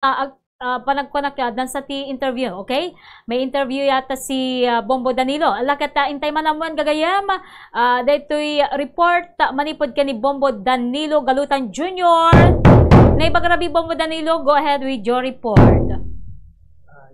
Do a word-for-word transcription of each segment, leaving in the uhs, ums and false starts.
ah, ag-, ah, panagkunak, ah, dansa ti interview, okay? May interview yata si, ah, Bombo Danilo. Ala ket, ah, intay man amuen gagayem, ah, daytoy report, ah, manipud ken ni Bombo Danilo Galutan Junior. Naimbag a rabii, Bombo Danilo, go ahead with your report.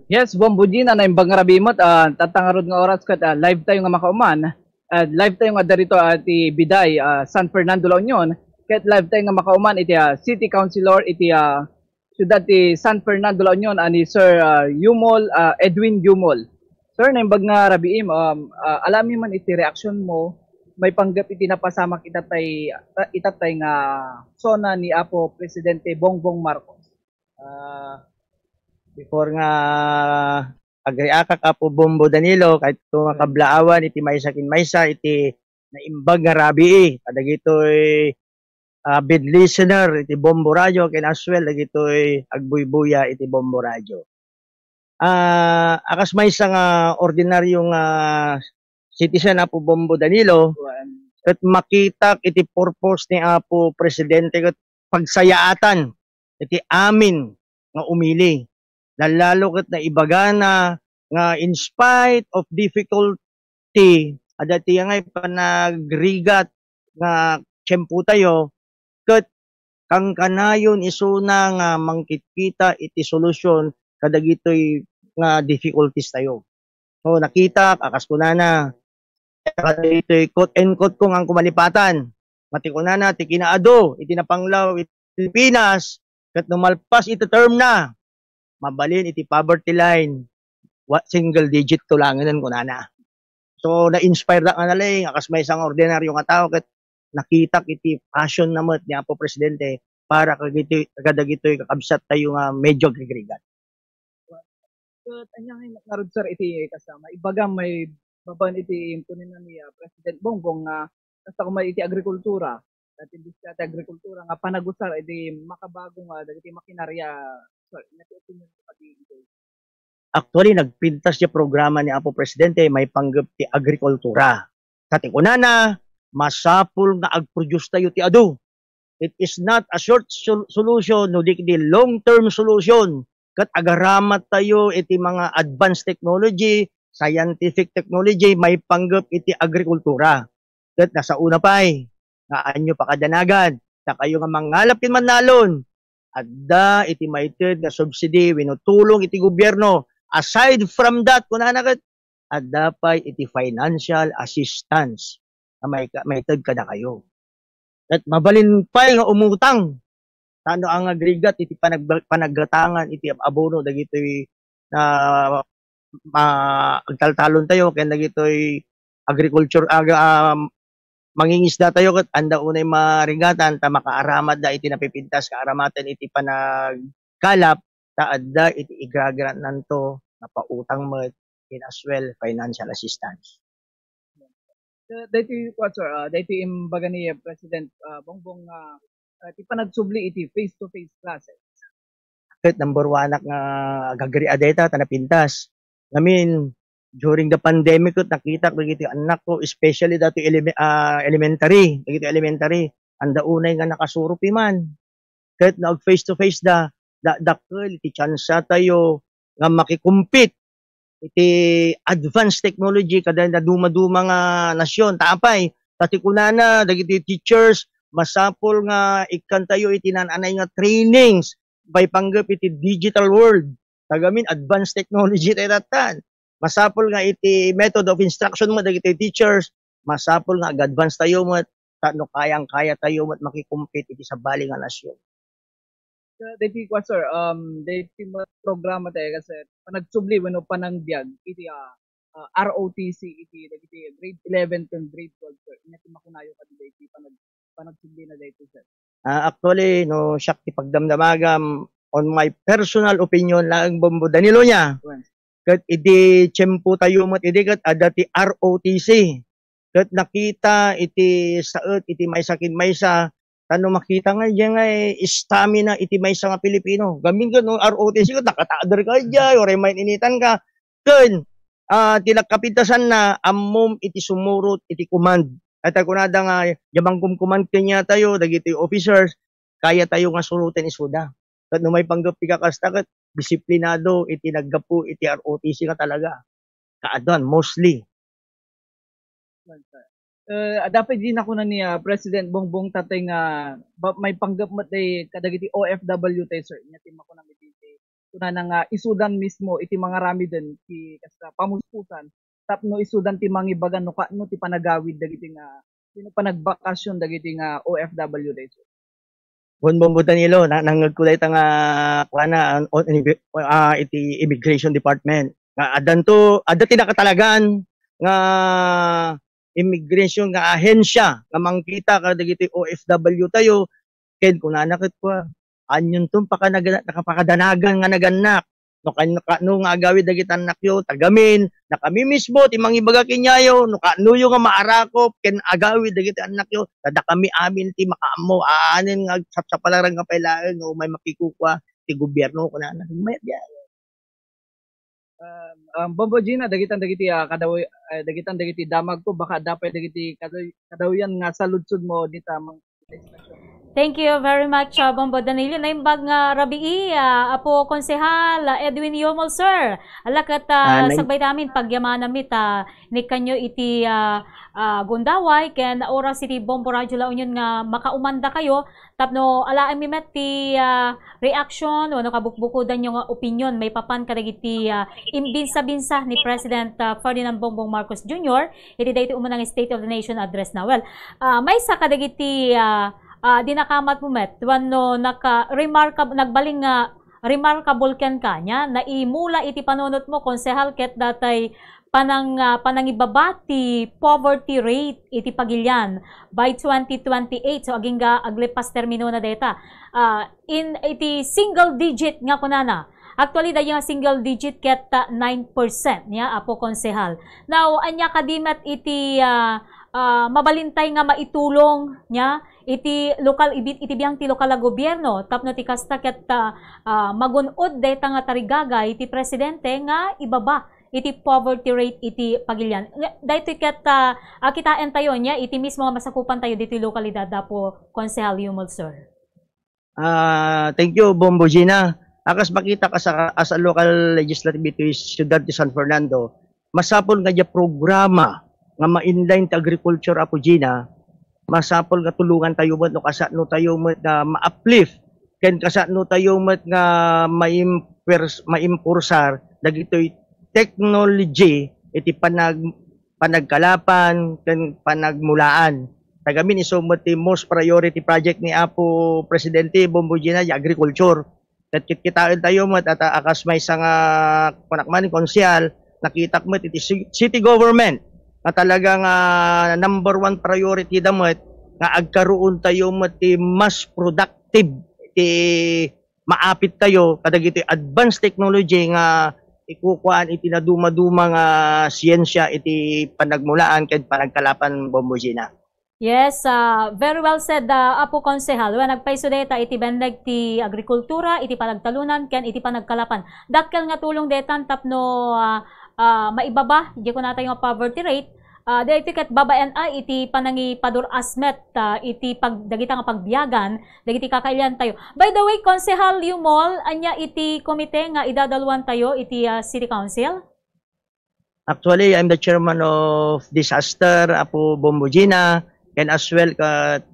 Yes, Bombo Gina, naimbag nga rabii met, ah, tatta ngarud nga oras ket, ah, live tayo nga makauman. Ah, live tayo nga darito, ah, ti Biday, ah, San Fernando, La Union. Ket live tayo nga makauman iti, ah, City Councilor iti, ah, siyudad ti San Fernando, La Union, ani Sir, ah, Yumol, ah, Edwin Yumol. Sir, naimbag nga rabiim, um, ah, alami man iti reaksyon mo, maipanggep iti napasamak itatay, itatay nga SONA ni Apo Presidente Bongbong Marcos. Ah, before nga agreakak, Apo Bombo Danilo, kayatko nga kablaawan iti maysa ken maysa iti naimbag nga rabii kadagitoy, ah, avid listener iti Bombo Radio ken as well dagitoy agbuybuya iti Bombo Radio. Ah, a kas maysa nga ordinaryo nga citizen, Apo Bombo Danilo, ket makitak iti purpose ni Apo Presidente ket pagsayaatan iti amin nga umili. Lallalo ket naibagana nga in spite of difficulty, adda ti ngay panagrigat nga tiempo tayo, ket kankanayon isuna nga mangkitkita iti solusyon kadagitoy nga difficulties tayo. So, nakitak, a kas kunana, kadagitoy quote and quote ko nga kumalipatan. Mati kunana, ti kinaadu, iti napanglaw, iti Pilipinas, ket no malpas iti term na, mabalin iti poverty line, wa, single digit to langenen kunana. So, na-inspire da nga nalay, a kas maysa nga ordinaryo nga tao, ket nakitak iti passion na met ni Apo Presidente para kagiti-, kadagitoy kakabsat tayo nga medyo agrigrigat. Ket ania nga ngarud, sir, iti kasama? Ibaga may babaen iti kunana ni, ah, President Bongbong nga kasta koma iti agrikultura, dati industria ti agrikultura nga panagusar iti makabago nga dagiti makinarya, sir, ania ti opinion mo kadi iti? Actually, nagpintas ti programa ni Apo Presidente, maipanggep ti agrikultura. Ta ti kunana, masapul nga ag-produce tayo ti adu. It is not a short sol-, solution, no di ket long-term solution. Ket agaramat tayo iti mga advanced technology, scientific technology, maipanggep iti agrikultura. Ket nasauna pay nga anyo pakadanagan, dakayo nga mangngalap ken mannalon, adda iti maited nga subsidy wenno tulong iti gobierno. Aside from that, kunana ket, adda pay iti financial assistance nga maika-, maited kadakayo. Ket mabalin pay nga umutang, ta no agrigat iti panag-, panaggatangan iti abono dagitoy, ah, ma-, agtaltalon tayo ken dagitoy agriculture, ag-, ah, mangingisda tayo ket anda unay marigatan ta makaaramatda iti napipintas nga aramaten iti panagkalap ta adda iti igragrananto nga pautang met ken as well financial assistance. Daytoy, kuwan, sir, ah, daytoy imbaga ni President, ah, Bongbong nga, ah, ti panagsubli iti face-to-face classes. Ket number one-ak nga agagriat dayta ta napintas. Ngamin, during the pandemic ket nakitak dagiti annakko, especially datoy eleme-, ah, elementary, dagiti elementary, anda unay nga nakasuropi man. Ket no ag face to face da, da-, dakkel iti tsansa tayo nga makikompete iti advanced technology kada naduma-duma nga nasion. Ta apay, ta ti kunana dagiti teachers, masapul nga ikkantayo iti naan-anay nga trainings, maipanggep iti digital world. Ta gamin, advanced technology tayo tattan. Masapul nga iti method of instruction mo dagiti teachers, masapul nga ag-advance tayo met, ta no kayang-kaya tayo met makikompete iti sabali nga nasion. Sa daytoy, kuwan, sir, um, daytoy met programa tayo kasi panagsubli wenno panangbiag iti, ah, ah, R O T C iti dagiti grade eleven ken grade twelve, sir. Ania ti makunayo kadi daytoy panag-, panagsubli na daytoy, sir? Ah, actually, no, siak ti pagdamdamagam on my personal opinion laeng, Bombo Danilo, nia. Kuwan. Ket idi tiempo tayo met idi ket adda ti R O T C. Ket nakita iti saet iti maysa ken maysa, ta no makita nga diay nga stamina iti maysa nga Pilipino. Gamin ket no R O T C ket nakatader ka diay, uray main-initan ka. Ken, ah, ti nakapintasanna, ammom iti sumurot iti command. Ket kunada nga, diay mangkumkumand kaniatayo, dagiti officers, kayatayo nga suroten isuda. Ket no maipanggep ti kakasta ket disiplinado iti naggapu iti R O T C nga talaga. Kaaduan, mostly. Eh, dapat di na kuna ni, ah, President Bongbong tatay nga ba, maipanggep met day kadagiti O F W tayo, sir. Nya ti makuna mi diti. Kunana nga isudan mismo iti mangaramiden ti kasta pamuspusan tapno isudan ti mangibaga no kaano ti panagawid dagiti nga sino panagbakasyon dagiti nga O F W tayo, sir. Bonbon Danilo, na, nangngegko dayta nga kuana, on, on, ah, iti Immigration Department. Nga addanto, adda ti nakatalagan nga immigration nga ahensya nga mangkita kadagiti O F W tayo, ken kunana ket kua, "Anyonton pakanaga-, pakadanagan nga nagannak? No kan-, kano nga agawid dagiti annakyo, tagamin, nakami mismo ti mangibaga kenyayo, no kanoyo nga maarakop ken agawid dagiti annakyo, ta dakami amin ti makaammo, aanen nga agsapsapalaran nga pay laeng nga umay makikukua ti gobierno," kunana. Mayat diay. Um, um, Bombo Gina, dagitan dagiti, ah, kadaw-, eh, dagitan dagiti damag ko, baka adda pay dagiti kadaw-, kadawyan nga saludsod mo dita, mang-, Thank you very much, uh, Bombo Danilo. Naimbag nga rabii, uh, Apo Konsehal, uh, Edwin Yumol, sir. Ala ket, uh, ah, sagbay tamin, pagyamanami ta, nikkanyo iti, uh, uh, gundaway, ken oras iti Bombo Radio La Union nga makaumanda kayo, tapno alaenmi met ti, uh, reaction, wenno kabukbukodanyo nga opinion, maipapan kadagiti, uh, imbinsa-binsa ni President, uh, Ferdinand Bongbong Marcos Junior, iti daytoy umuna nga State of the Nation Address na. Well, ah, maysa kadagiti, ah, ah, dinakamat mo met, wenno naka-, remarkab-, nagbalin nga remarkable kenka, nya, naimula iti panunot mo, Konsehal, ket datay panang-, ah, panangibaba ti poverty rate iti pagilian by twenty twenty-eight. So, agingga aglepas termino na dayta. Ah, in, iti single digit nga kunana, Actually, dayta nga single digit ket, ah, nine percent, nya, Apo Konsehal. Now, ania kadi met iti, ah, ah, mabalintay nga maitulong, nya, iti lokal, ibi-, iti biang ti lokal a gobierno, tapno ti kasta ket, ah, ah, magun-od dayta nga tarigagay ti presidente nga ibaba iti poverty rate iti pagilian. Nga, daytoy ket, ah, ah, kitaentayo, nya, iti mismo nga masakupantayo ditoy lokalidad, Apo Konsehal Yumol, sir. Ah, thank you, Bombo Gina. Akas makita ka sa, as a local legislative iti siyudad ti San Fernando, masapul nga diay programa nga ma-inline ti agriculture, Apo Gina, masapul nga tulongan tayo met no kasano tayo met nga ma-uplift ken kasano tayo met nga maim-, pers-, maimpursar dagitoy technology iti panag-, panagkalapan ken panagmulaan. Tagamin isu met ti most priority project ni Apo Presidente Bombo Gina, ti agriculture. Ket kitkitaen tayo met, at, ah, akas maysa nga kunak man, konsehal, nakitak met iti ci-, city government nga talaga nga number one priority da met nga agkaroon tayo met ti mas productive ti maapit tayo kadagiti advanced technology nga ikukuan iti naduma-duma nga siyensia iti panagmulaan ken panagkalapan, Bombo Gina. Yes, ah, very well said, ah, Apo Konsehal. Wen, agpayso dayta iti benneg ti agrikultura, iti panagtalunan, ken iti panagkalapan. Dakkel nga tulong daytan tapno, ah, ah, maibaba, di kunatayo nga poverty rate, ah, daytoy ket babaen a iti panangipadur-as met, ah, iti pag-, dagita nga pagbiagan, dagiti kakailiantayo. By the way, Konsehal Yumol, ania iti komite nga idadaluantayo iti, ah, City Council? Actually, I'm the chairman of disaster, Apo Bombo Gina, and as well ket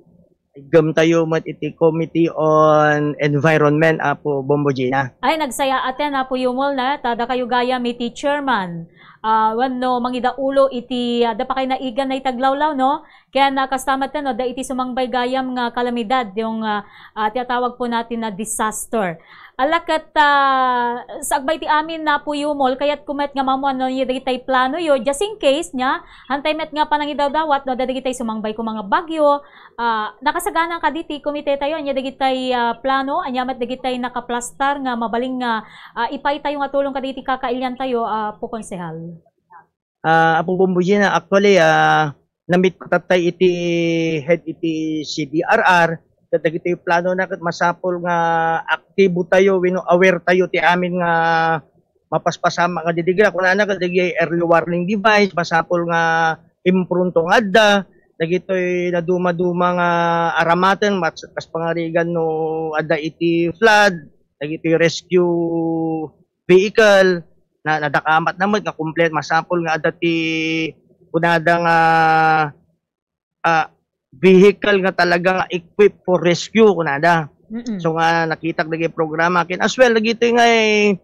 iggemtayo met iti Committee on Environment, Apo Bombo Gina. Ay, nagsayaaten, Apo Yumol, na, ta dakayo gayam iti chairman. Ah, wenno mangidaulo iti, ah, adda pa kay naigan na iti aglawlaw, no? Ken, ah, kasta met, no, adda iti sumangbay gayam nga kalamidad, yung, ah, ah, tinatawag po natin na disaster. Ala ket, ah, sagbay ti amin, Apo Yumol, kayatko met nga maammuan no ania dagitay planoyo, just in case, nya, hantay met nga panangidawdawat no adda dagitay sumangbay koma nga bagyo, ah, nakasagana kadi ti komitetayo, ania dagitay, ah, plano, ania met dagitay nakaplastar nga mabalin nga, ah, ipaytayo nga tulong kadagiti kakailiantayo, ah, Apo Konsehal. Ah, Apo Bombo Gina, actually, ah, na-meet ko tattay iti head iti C D R R, ket dagiti planona ket masapul nga aktibo tayo wenno aware tayo ti amin nga mapaspasamak nga didigra. Kunana ket dagiti early warning device, masapul nga impronto nga adda, dagitoy naduma-duma nga aramaten, mas-, kas pangarigan no adda iti flood, dagiti rescue vehicle, na nadakamat na met nga komplet, masapul nga adda ti kunada nga, ah, vehicle nga talaga nga equipped for rescue, kunada. Mm-mm. So nga nakitak dagiti programa ken as well dagiti nga, eh,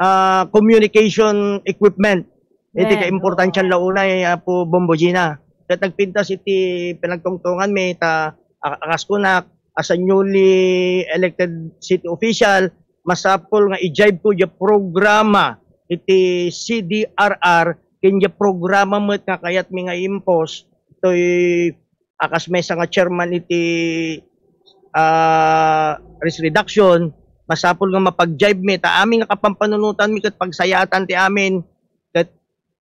ah, communication equipment. Iti kaimportantian la unay, Apo Bombo Gina. Ket nagpintas iti panagtungtongan mi ta, a-, akas kunak, as a newly elected city official, masapul nga i-jibe ko diay programa iti C D R R, ken diay programa met nga kayat mi nga i-impose, toy akas maysa nga chairman iti, ah, risk reduction, masapul nga mapag-jibe mi, ta amin nga kapampanunotan mi ket pagsayaatan ti amin, ket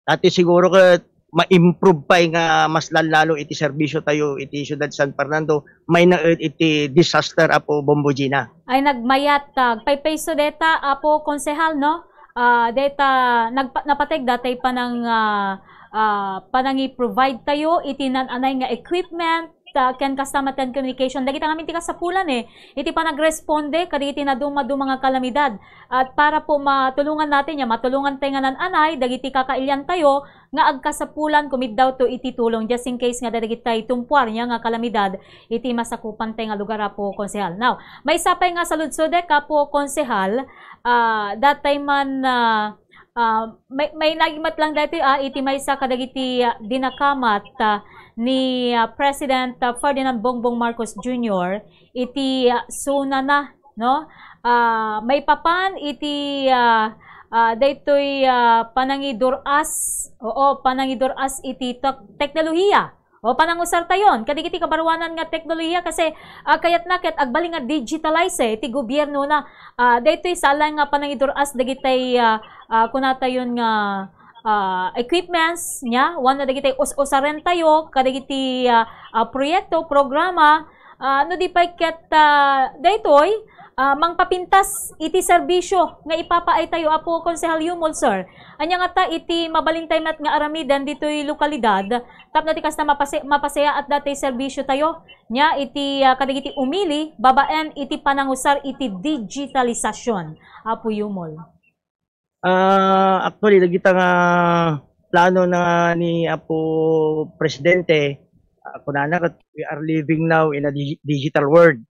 dati siguro ket ma-improve pay nga mas lallalo iti serbisyo tayo iti Siudad San Fernando, may naed iti disaster, Apo Bombo Gina. Ay, nagmayat, ah, agpaypayso deta, Apo Konsehal, no? Ah, deta, nagpa-, napateg datay panang, ah, ah, panangi-provide tayo iti nan-anay nga equipment, ah, ken kasta met ken communication. Dagita ngamin ti kasapulan, eh, iti panagresponde kadagiti naduma-duma nga kalamidad. At para po matulungan natin ya, matulungan tayo nga nan-anay, dagiti kakailian tayo, nga agkasapulan kumiddawto iti tulong just in case nga dagitay tumpuar niya nga kalamidad iti masakupan tayo nga lugar, Apo Konsehal. Now, maysa pay nga saludsodek, Apo Konsehal, ah, datay man, ah, ah, may, may nagmat lang daytoy, ah, iti maysa kadagiti, ah, dinakamat, ah, ni, ah, President, ah, Ferdinand Bongbong Marcos Junior iti, ah, sunana, no? Ah, maipapan iti, ah, ah, daytoy, ah, panangidur-as, oo, panangidur-as iti tek-, teknolohiya. O, panangusar tayon kadagiti kabaruanan nga teknolohiya kasi, ah, kayatna ket agbalin nga digitalize, eh, ti gobiernona. Ah, daytoy saan nga panangidur-as dagitay, ah, ah, kunatayon nga, ah, equipments, nya, wenno dagitay us-usaren tayo kadagiti, ah, ah, proyekto, programa, ah, no di pay ket, ah, daytoy, ah, mangpapintas iti serbisyo nga ipapaay tayo, Apo Konsehal Yumol, sir. Ania ngata iti mabalin tayo met nga aramiden ditoy lokalidad tapno ti kasta mapase-, mapasayaat datay serbisyo tayo? Nya iti, ah, kadagiti umili babaen iti panangusar iti digitalisasyon, Apo Yumol. Ah, actually, dagita nga plano na ni Apo Presidente, ah, kunana ket, "We are living now in a digi-, digital world."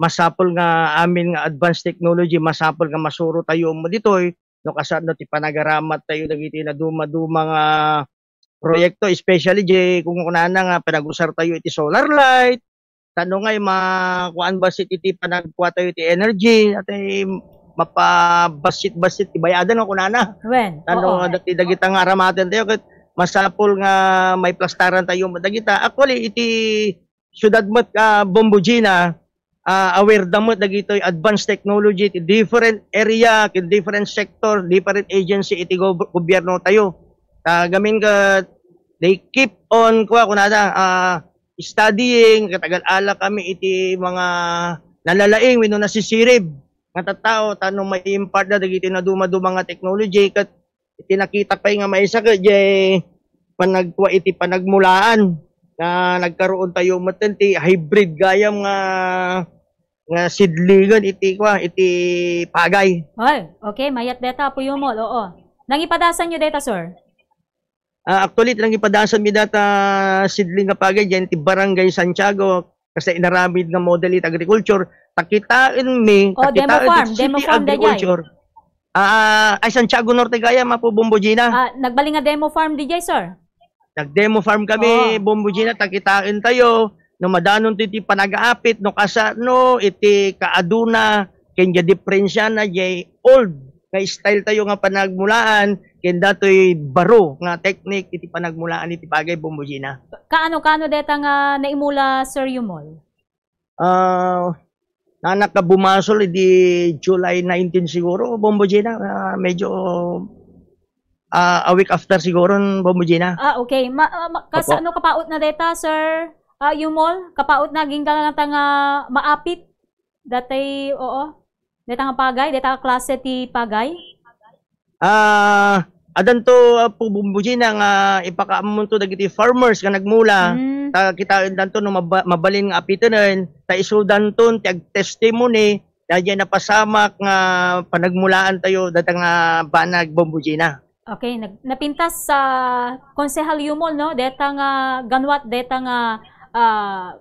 Masapul nga amin nga advanced technology, masapul nga masuro tayo mo ditoy, no, kasano ti panagaramat tayo dagiti naduma-duma nga proyekto, especially di kung kunana nga panagusar tayo iti solar light, tano ngay makuan bassit iti panagkua tayo iti energy, atay mapabassit-bassit ti bayadan nga kunana. Wen, tano oo. Dati dagita nga aramaten tayo, ket masapul nga may plastaran tayo dagita. Actually, iti syudad met, ah, Bombo Gina, ah, aware da met dagitoy advanced technology ti different area, ken different sector, different agency iti gob-, gobyerno tayo. Ta gamin ket they keep on, kua, kunada, ah, studying, ket agal-ala kami iti mga nalalaing wenno nasisirib nga tattao, ta no ma-impart da dagiti naduma-duma nga technology, ket iti nakita pay nga maysa ket jay panagkua iti panagmulaan nga nagkaroon tayo metten ti hybrid gayam nga, nga seedlingen iti kua, iti pagay. Ay, okay, mayat deta, Apo Yumol, oo. Nangipadasan nyo deta, sir? Ah, actually, nangipadasan mi data seedling nga pagay diyan ti Barangay Santiago, kasi inaramid nga model it agriculture. Takitaen mi, oh, demo farm, demo farm, agriculture. Ah, ay, Santiago Norte gayam, Apo Bombo Gina. Ah, nagbalin nga demo farm, D J, sir? Nag-demo farm kami, oh. Bombo Gina, ta kitaen tayo, no madanon ti, ti panagaapit, no kasano, iti kaaduna, ken diay diferensiana, diay old nga style tayo nga panagmulaan, ken datoy baro nga technique, iti panagmulaan, iti pagay, Bombo Gina. Kaano, kaano deta nga naimula, Sir Yumol? Ah, naanak nga bumasol idi July nineteen siguro, Bombo Gina, ah, medyo, ah, a week after siguro, Bombo Gina. Ah, okay. Ma-, ah, ma-, kasano kapaut na deta, Sir, ah, Yumol? Kapaut na, agingga nga ta nga maapit? Datay, oo. Deta nga pagay, deta nga klase ti pagay? Ah, adanto, Apo Bombo Gina, nga ipakaammonto dagiti farmers nga nagmula, mm, ta kitaendanto no maba-, mabalin nga apitenen, ta isudanton ti agtestimony Daydiay napasamak nga panagmulaan tayo data nga banag, Bombo Gina. Okay, nag-, napintas sa Konsehal Yumol, no? Deta nga ganwat, deta nga, ah,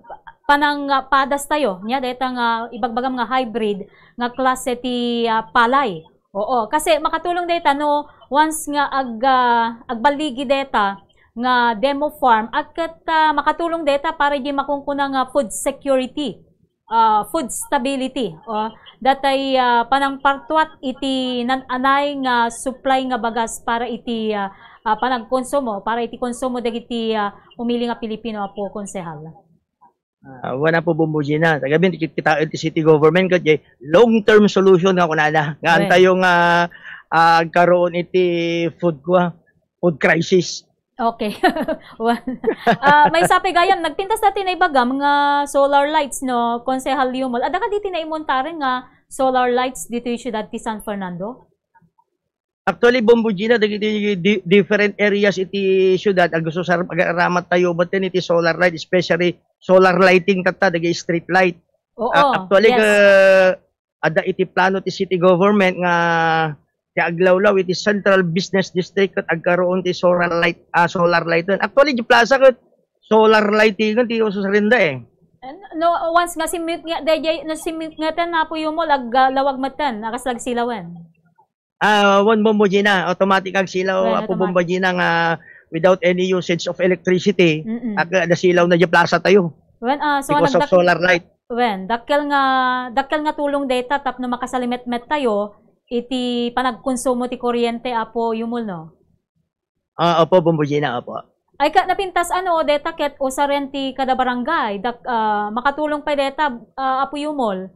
panang, ah, padas tayo, nya deta nga ibagbagam nga hybrid nga klase ti, ah, palay. Oo, kasi makatulong deta no once nga ag-, ah, agballigi deta nga demo farm, at ket, ah, makatulong deta para di makunkuna nga food security, ah, food stability, o datay, ah, panangpartuat iti nan-anay nga supply nga bagas para iti, ah, ah, panagkonsumo, para iti konsumo dagiti, ah, umili nga Pilipino, Apo Konsehal. Ah, wen, Apo Bombo Gina, tagamin, kit-, kita iti city government ket jay long-term solution nga kunada. Nga Wen. antayo nga, ah, agkaroon iti food kwa, food crisis. Okay. Wen. Ah, maysa pay gayam, nagpintas dati naibagam nga solar lights, no, Konsehal Yumol. Adda kadi ti naimontareng nga solar lights ditoy siudad ti San Fernando? Actually, Bombo Gina, dagiti di-, different areas iti siudad, agsusar-, agararamat tayo metten iti solar light, especially solar lighting tatta, dagiti street light. Oo, Ah, actually, yes. ka-, adda iti plano ti city government nga ti aglawlaw iti central business district ket agkaroon ti solar light, ah, solar lighten. Actually, di plaza ket solar lighting ti ususarenda, eh. No, once nga simmit nga, dayjay, no, simmit nga ten, Apo Yumol, ag-, ah, lawag metten, akas lagsilawen. Ah, wen, Bombo Gina, automatic agsilaw, Wen, Apo automatic. Bombo Gina, nga without any usage of electricity, Mm-mm. ag-, ah, nasilaw na di plaza tayo Wen, ah, so, because of nagdak-, solar light. Wen, dakkel nga, dakkel nga tulong dayta tapno makasalimetmet tayo iti panagkonsumo ti kuryente, Apo Yumol, no? Ah, opo, Bombo Gina, opo. Ay, ka, napintas, ano, dayta ket usaren ti kada barangay. Dak-, ah, makatulong pay dayta, ah, Apo Yumol.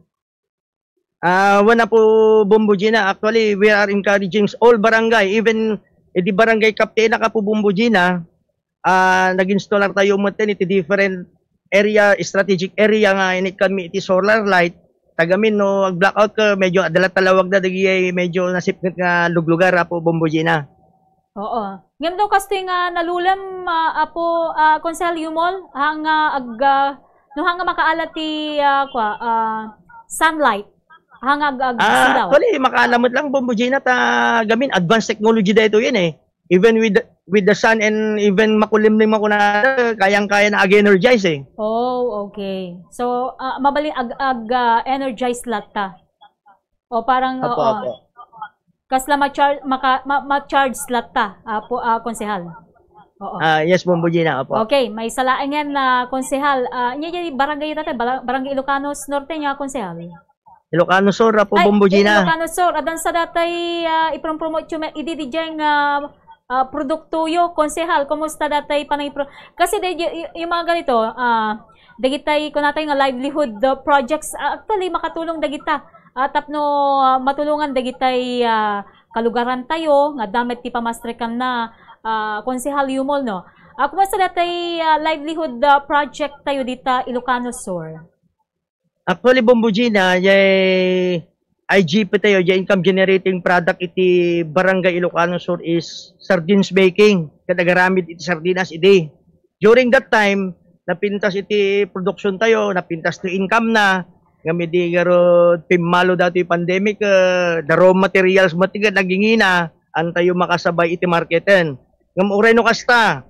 Ah, wen, Apo Bombo Gina, actually, we are encouraging all barangay, even iti barangay captain, Apo Bombo Gina, ah, nag-installar tayo metten iti different area, strategic area nga inikkanmi iti solar light. Tagamin no ag-blackout ka, medyo adda la talawag da dagiti medyo nasipnget nga luglugar, Apo Bombo Gina. Oo. Ngem no kastoy nga nalulem, ah, Apo, ah, Konsehal Yumol, haan nga ag-, ah, no haan nga makaala ti, ah, kua, ah, sunlight, haan nga ag-, ag-, Ah, silaw. Actually, makaala met lang, Bombo Gina, ta gamin, advanced technology daytoyen, eh. Even with the, with the sun and even makulimlim ako na, kayang-kaya na ag-energize, eh. Oh, okay. So, ah, mabalin ag-, ag-, ah, energize latta. O parang, Apo, oo. apo. Kasla ma-char-, maka-, ma-, ma-charge latta, Apo, ah, Konsehal. Oo. Ah, yes, Bombo Gina, opo. Okay, maysa laengen, ah, Konsehal. Ah, nia, nia, barangay ita, te, bara-, Barangay Ilocanos Norte nia, Konsehal? Ilocano Sur, Apo Ay, Bombo Gina. Ilocano Sur, addan sa datay, ah, iprompromote yo met idi diay nga, ah, produktoyo, Konsehal, kumusta datay panangipro-, kasi di, y-, y-, yung mga ganito, ah, dagitay, kunatay nga livelihood, ah, projects, ah, actually, makatulong dagita. Ah, tapno, ah, matulungan dagitay, ah, kalugaran tayo, nga adda met ti pamastrekan na, ah, Konsehal Yumol, no? Ah, kumusta datay, ah, livelihood, ah, project tayo dita, Ilocano Sur? Actually, Bombo Gina, jay I G P tayo, jay income generating product iti Barangay Ilocano Sur is sardines making. Ket agaramid iti sardinas idi. During that time, napintas iti production tayo, napintas ti income na, ngem idi ngarud pimmalo datoy pandemic, eh, the raw materials met ti nagingina, haan tayo makasabay iti marketen. Ngem uray no kasta,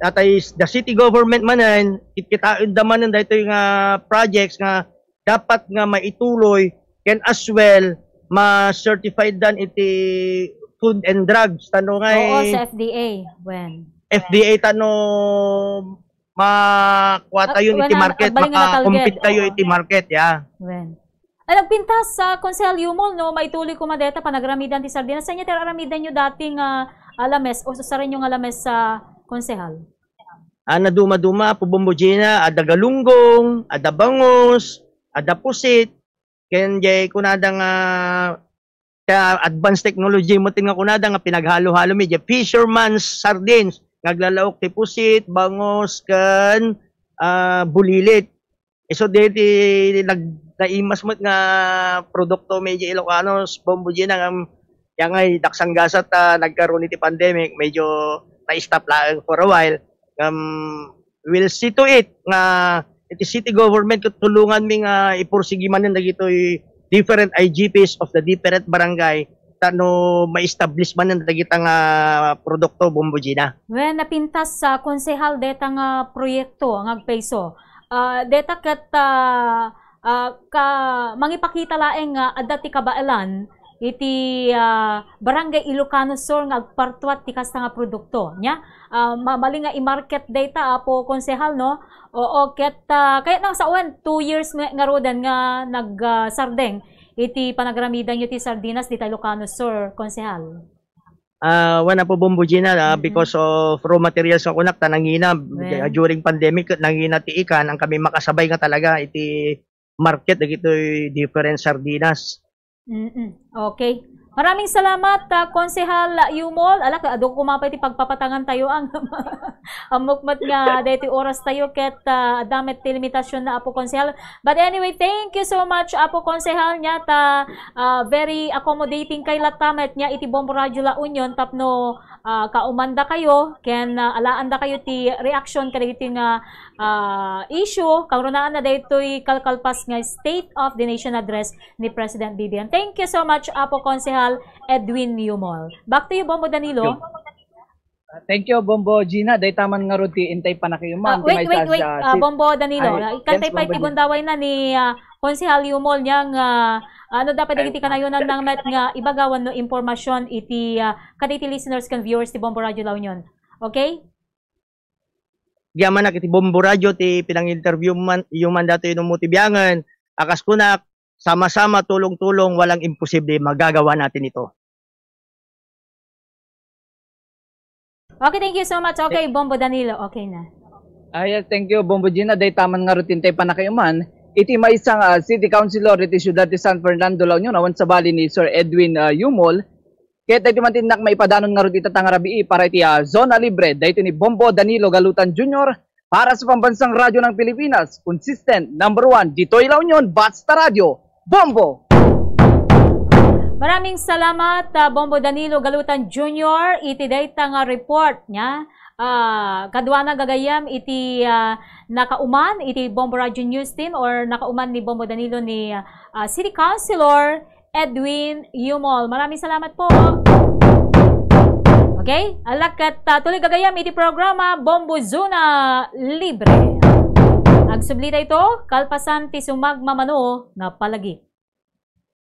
datay s-, the city government manen, kitkitaenda manen daytoy nga projects nga dapat nga maituloy ken as well ma-certified dan iti Food and Drugs, tano nga Oo, eh, sa F D A, wen. F D A, tano makua Ag-, tayo iti wen, market, agbalin nga maka-compete natalged. tayo Oo. iti market, ya. Wen. Ay, nagpintas sa Konsehal Yumol, no, maituloy koma deta panagramidan ti sardinas. Saan ti aramidan yo dati nga, ah, lames, o usaren yo nga lames sa Konsehal? Ah, naduma-duma, Apo Bombo Gina, adda galunggong, adda bangus, adda pusit, ken jay kunada nga, ta advanced technology met nga kunada nga pinaghalo-halo mi, jay fisherman's sardines, nga aglalaok ti pusit, bangus, ken, ah, bulilit. Isu daydi nag-, naimas met nga produkto mi idiay Ilocano, Bombo Gina, ngem, ya nga, daksanggasat ta nagkaroon iti pandemic, medyo na-stop laeng for a while. Ngem, we'll see to it nga iti city government ket tulongan mi nga ipursigi manen dagitoy different I G Ps of the different barangay, ta no ma-establish man dagita nga produkto, Bombo Gina. Wen, napintas sa konsehal deta nga proyekto nga agpayso. Ah, deta ket, ah, ah, ka, mangipakita laeng nga adda ti kabaelan iti, ah, Barangay Ilocano Sur nga agpartuat ti kasta nga produkto. Nya, ah, ma-, mali nga i-market dayta, Apo Konsehal, no? Oo, ket, ah, kayatna nga sawen, two years nga, ngaruden nga nag, ah, sardeng iti panagramidanyo ti sardinas dita Ilocano Sur, Konsehal. Ah, wen, Apo Bombo Gina, ah, Mm-mm. because of raw materials nga kunak, ta nangina, Wen. ah, during pandemic, nangina ti ikan, ang kami makasabay nga talaga iti market, dagitoy different sardinas. Mm-mm. Okay. Maraming salamat, ah, Konsehal Yumol. Ala, ka-, adu ko mapay ti pagpapatangan tayo ang ammok met nga daytoy oras tayo ket, ah, adda met ti limitasyon na, Apo Konsehal. But anyway, thank you so much, Apo Konsehal, nya ta, ah, very accommodating kay latta met nya iti Bombo Radio La Union tapno, ah, kaumanda kayo ken, ah, alaanda kayo ti reaction kadagiti nga, ah, issue kangrunaanna daytoy kalkalpas nga State of the Nation Address ni President B B M. Thank you so much, Apo Konsehal Edwin Yumol. Back to you, Bombo Danilo. Thank you. Ah, thank you, Bombo Gina. Dayta man ngarud ti intay panakiuman, Ah, ti wait, wait, maysa wait. sa Ah, si-, Bombo Danilo, Ay, ah, ikantay yes, pa Bombo iti Gina. gundaway na ni, ah, Konsehal Yumol niya nga, ah, ano dapat Ay, dagiti kanayonan nang met nga ibagawan no impormasyon iti, ah, kadagiti listeners ken viewers ti Bombo Radio La Union. Okay? Agyamanak iti Bombo Radio ti pinang-interview man, iyo man datoy no mo ti biangen, a kas kunak, sama-sama, tulong-tulong, walang imposible, magagawa natin ito. Okay, thank you so much. Okay, Bombo Danilo, okay na. Ah, yes, thank you, Bombo Gina. Dayta man ngarud ti intay panakiuman, iti maysa nga, ah, City Councilor iti siudad ti San Fernando, La Union, awan sabali ni Sir Edwin, ah, Yumol, Ket daytoy man ti innak maipadanon ngarud ita nga rabii para iti, ah, Zona Libre. Daytoy ni Bombo Danilo Galutan Junior para sa Pambansang Radyo ng Pilipinas. Consistent, number one, ditoy La Union, Basta Radyo, Bombo! Maraming salamat, ah, Bombo Danilo Galutan Junior, iti dayta nga report niya. Ah, kaduana gagayyem iti, ah, nakauman iti Bombo Radio News Team or nakauman ni Bombo Danilo ni, ah, City Councilor Edwin Yumol. Maraming salamat po. Okay? Ala ket, ah, tuloy gagayyem iti programa Bombo Zona Libre. Agsubli dayto, kalpasan ti sumagmamano nga palagi.